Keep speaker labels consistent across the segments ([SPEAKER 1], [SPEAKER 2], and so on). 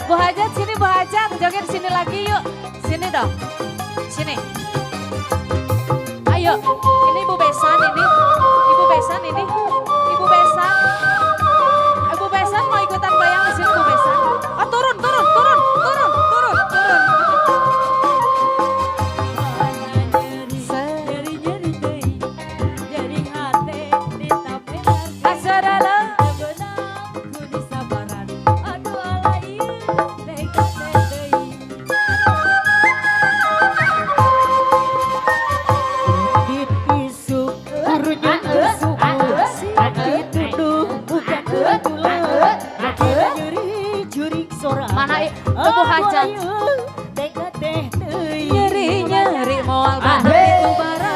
[SPEAKER 1] Bu Hajat sini, Bu Hajat, joget sini lagi yuk. Sini dong. Sini. Ayo, ini Ibu Besan ini. Ibu Besan ini. Ibu Besan. Ibu Besan mau ikutan goyang di sini, Bu Besan. Oh, turun, turun, turun, turun, turun, turun.
[SPEAKER 2] Nyeri nyeri deui jadi hate ditapelan.
[SPEAKER 1] Asarala.
[SPEAKER 2] Beunang ku disabaran, aduh ala ieu tega teh deui.
[SPEAKER 3] Dit isuk turunnya ke subuh, dituduh bukan gula, nyeri jurik sorang.
[SPEAKER 1] Mana Bu Hajat?
[SPEAKER 3] Tega teh deui.
[SPEAKER 1] Nyeri nyeri moal bener ditubaran.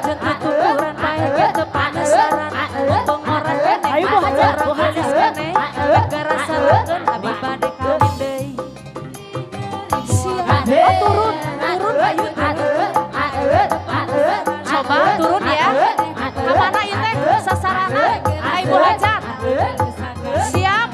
[SPEAKER 1] Jeung tuturan bae teu penasaran. Untung orang keneh.
[SPEAKER 3] Ayo, Bu Hajat, Bu Hajat.
[SPEAKER 1] Keneh. Gara salakeun abi bade kawin deui. Siap. Oh, turun, turun, ayo turun. Coba turun ya. Kamana ieu teh sasarana? Ayo, Bu Hajat. Siap.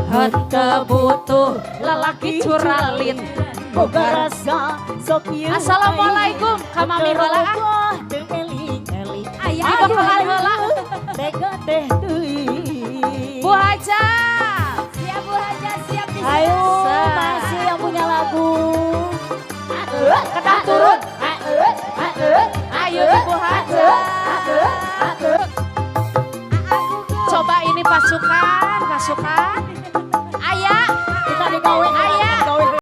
[SPEAKER 1] Henteu butuh lalaki curalit.
[SPEAKER 3] Boga rasa sok ieu.
[SPEAKER 1] Assalamualaikum ka mami heula ah.
[SPEAKER 3] Teu eling-eling.
[SPEAKER 2] Ayah.
[SPEAKER 1] Dibogohan heula.
[SPEAKER 3] Tega teh deui.
[SPEAKER 1] Bu Hajat.
[SPEAKER 2] Siap, Bu Hajat, siap di
[SPEAKER 3] Ayo
[SPEAKER 1] Sa.
[SPEAKER 3] Masih yang punya lagu.